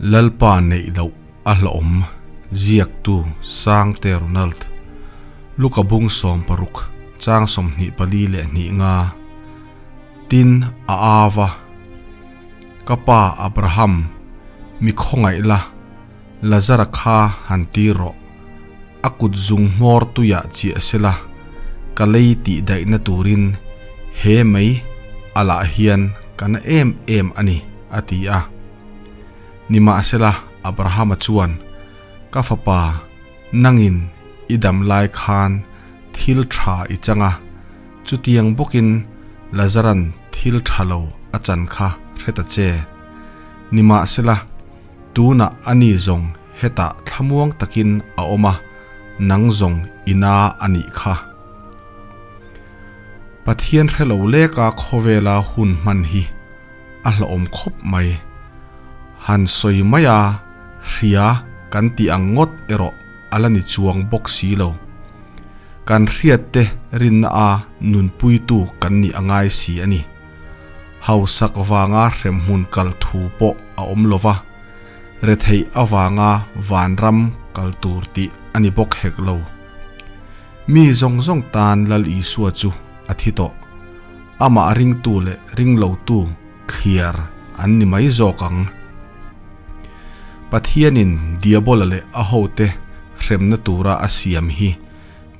Lalpa neih loh a hlawhawm ziaktu Sangte Ronald, Luka bung 60 chang 24 leh nga, tin a au a, Ka pa Abraham, mi khawngaih la, Lazara kha han tir rawh, a kut zung hmawr tuiah chiah sela, ka lei tih daihna turin he mei alah hian ka na em em a ni, a ti a. Nimahsela, Abrahama chuan, Ka fapa, nangin i dam lai khan thil tha i chang a, chutiang bawkin Lazaran thil tha lo a chan kha hre ta che. Nimahsela, tunah ani zawng hetah thlamuang takin a awm a, nang zawng i na a nih kha. Pathian hre lo leka khawvela hun hman hi a hlauhawm khawp mai. Han sawi mai a, hria kan tih ang ngawt erawh a la ni chuang bawk si lo. Kan hriat te rinna a nunpuitu kan nih a ngai si a ni. Hausak vanga hremhmun kal thu pawh a awm lo va, retheih avanga vanram kal tur tih a ni bawk hek lo. Mi zawng zawng tan Lal Isua chu a thi tawh. Amah ringtu leh ringlotu thliar an ni mai zawk ang. Pathianin Diabola leh a hote hremna tura a siam hi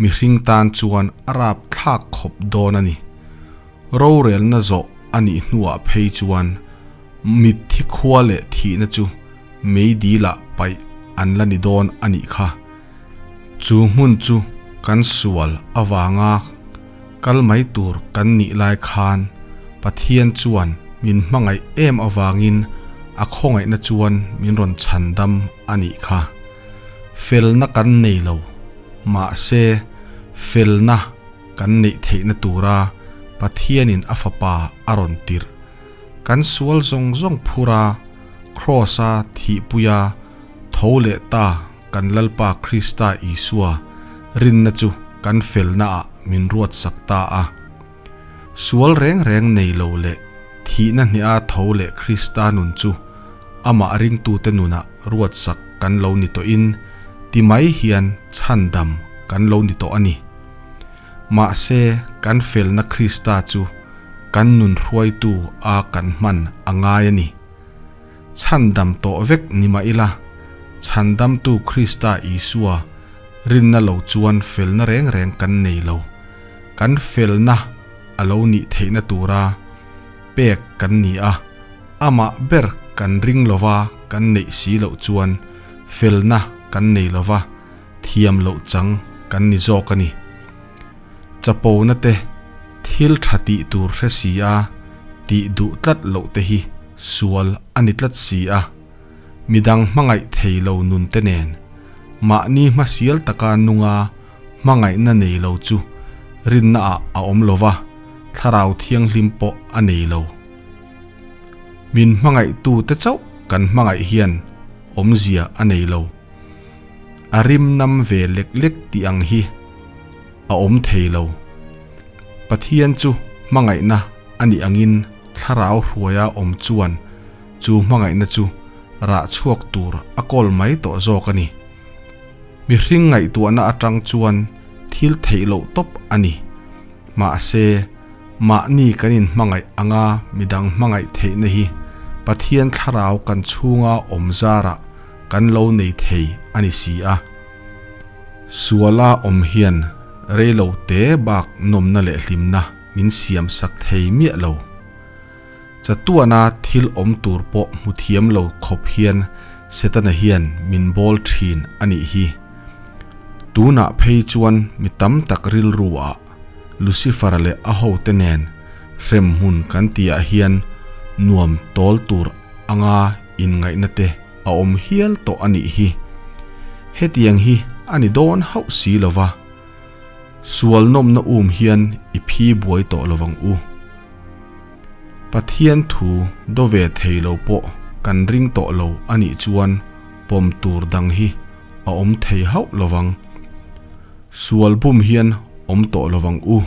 mihring tan chuan a rapthlak khawp dawn a ni. Rorelna zawh a nih hnuah phei chuan mitthi khua leh thihna chu meidilah paih an la ni dawn a nih kha. Chu hmun chu kan sual avanga kal mai tur kan nih lai khan Pathian chuan min hmangaih em avangin a khawngaihna chuan min rawn chhandam a nih kha. Felna kan nei lo, mahse felna kan neih theihna tura Pathianin a Fapa a rawn tirh. Kan sual zawng zawng phura Kraws-a thihpuia tho leh ta Kan Lalpa Krista Isua rinna chu kan felnaah min ruatsak ta a. Sual reng reng nei lo leh thihna hniha tho leh Krista nun chu amah ringtute nunah ruatsak kan lo ni tawhin ti mai hian chhandam kan lo ni tawh a ni. Mahse, kan felna Krista chu kan nun hruaitu a kan hman a ngai a ni. Chhandam tawh vek ni mah ila, Chhandamtu Krista Isua rinna lo chuan felna reng reng kan nei lo. Kan felna a lo nih theihna tura pek kan ni a, amah ber kan ring lova kan neih si loh chuan felna kan nei lova thiam loh chang kan ni zawk a ni. Chapona te, thil tha tih tur hre si a, tih duh tlat loh te hi sual a ni tlat si a. Midang hmangaih thei lo nun te nen, mahni hmasial taka nunga hmangaihna nei lo chu rinna ah a awm lo va, thlarau thianghlim pawh a nei lo. Min hmangaihtu te chauh kan hmangaih hian awmzia a nei lo. A rim nam ve lek lek tih ang hi a awm thei lo. Pathian chu hmangaihna a nih angin thlarau hruaia awm chuan chu hmangaihna chu rah chhuak tur a kawl mai tawh zawk a ni. Mihring ngaihtuahna atang chuan thil theih loh tawp a ni. Mahse, mahni kan inhmangaih anga midang hmangaih theihna hi Pathian thlarau kan chhunga awm zarah kan lo nei thei a ni si a. Suala awm hian reilo te bak nawmna leh hlimna min siam sak thei miah lo. Chatuana thil awm tur pawh hmu thiam lo khawp hian Setana hian min bawl thin a nih hi. Tunah phei chuan mi tam tak rilru ah Lucifer-a leh a hote nen hremhmun kan tihah hian nuam tawl tur anga inngaihna te a awm hial tawh a nih hi. Hetiang hi a ni dawn hauh si lo va, sual nawmna um hian i phi buai tawh lo vang u. Pathian thu do ve thei lo pawh kan ring tawh lo a nih chuan pawm tur dang hi a awm thei hauh lo vang. Sual bum hian awm tawh lo vang u.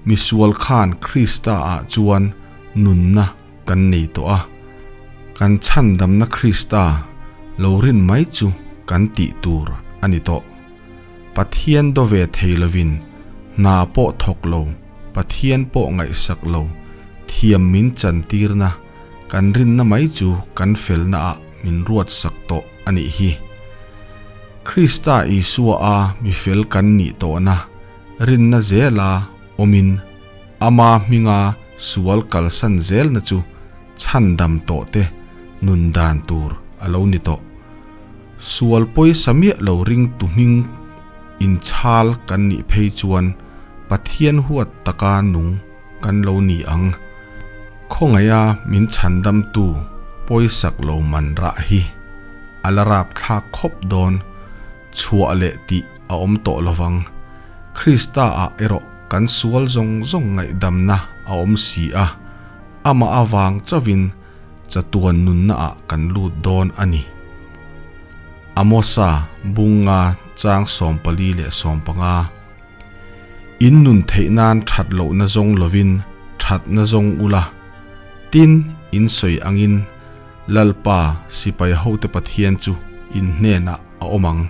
Misual khan Krista ah chuan nunna kan nei tawh a. Kan chhandamna Krista. Lo rin mai chu kan tih tur a ni tawh. Pathian do ve thei lovin hna pawh thawk lo, Pathian pawh ngaihsak lo, thiam min chantirna kan rinna mai chu kan felna ah min ruatsak tawh a nih hi. Krista Isua a mi fel kan nih tawhna rinna zela awmin ama hminga sual kalsan zelna chu chhandam tawhte nun dan tur a lo ni tawh. Sual pawisa miah lo ring tu hming inchhal kan nih phei chuan Pathian huat taka nung kan lo ni ang. Khawngaiha min chhandamtu pawisak lo man rah hi a la rapthlak khawp dawn, chhuah leh tih a awm tawh lovang. Krista ah erawh kan sual zawng zawng ngaihdamna a awm si a, amah avang chauhin chatuan nunna ah kan lut dawn a ni. Amosa bunga chang 44. In nun theih nan that lohna zawng lovin thatna zawng ula, tin in sawi angin Lalpa sipai hote Pathian chu in hnenah a awm ang.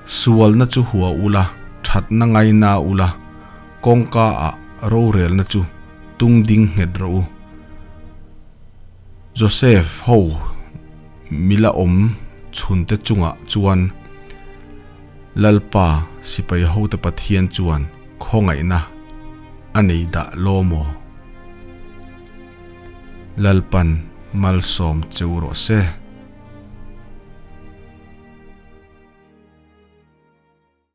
Sualna chu hua ula, thatna ngaina ula, kawngka ah rorelna chu tung ding nghet rawh u. Joseph ho mila awm chhunte chungah chuan Lalpa sipai hote Pathian chuan khawngaihna a nei dah law maw? Lalpan malsawm cheu rawh se.